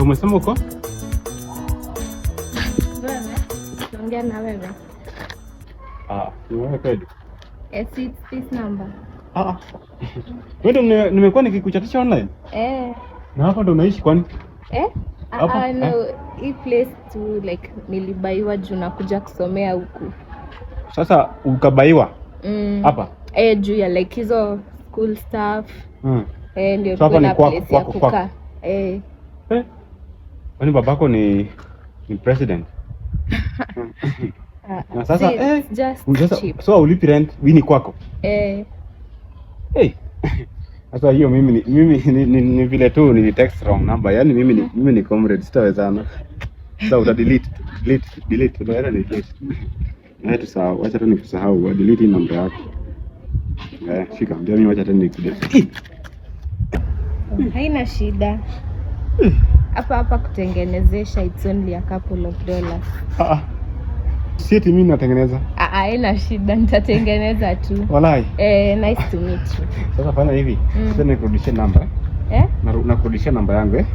Umesema uko? Wewe? Naongea na wewe. Ah, ni wewe kweli? Yes, it's this number. Ah. Ah. Wewe ndio nimekuwa nikikuchatisha online? Eh. Na hapa ndo unaishi kwani? Eh? Hapa? Ah, no, Eh? Hii place tu like nilibaiwa juu nakuja kusomea huku. Sasa ukabaiwa hapa? Eh, juu ya like hizo school stuff. Eh, ndio So hapa tuwe ni na kwako, place ya kwako, kwako. kukaa. Eh. Eh? Kwani babako ni president? Ah, Na sasa see, eh, it's just sasa cheap. So ulipi rent, hii ni kwako? Eh. Hey. Sasa hiyo mimi ni vile tu ni text wrong number. Yaani mimi ni comrade, sitawezana. Sasa uta delete, delete, delete, utaenda ni delete. Eh, tusahau, wacha tu nikusahau, wa delete hii namba yako. Eh, shika, ndio mimi wacha tu nikudelete. Haina shida. Hapa hapa kutengenezesha it's only a couple of dollars. Ah ah. Si eti mimi natengeneza. Ah, haina shida, nitatengeneza tu. Walai. Eh, nice to meet you. Sasa fanya hivi. Sasa nikurudishie namba. Eh? Nakurudishia namba yangu, eh.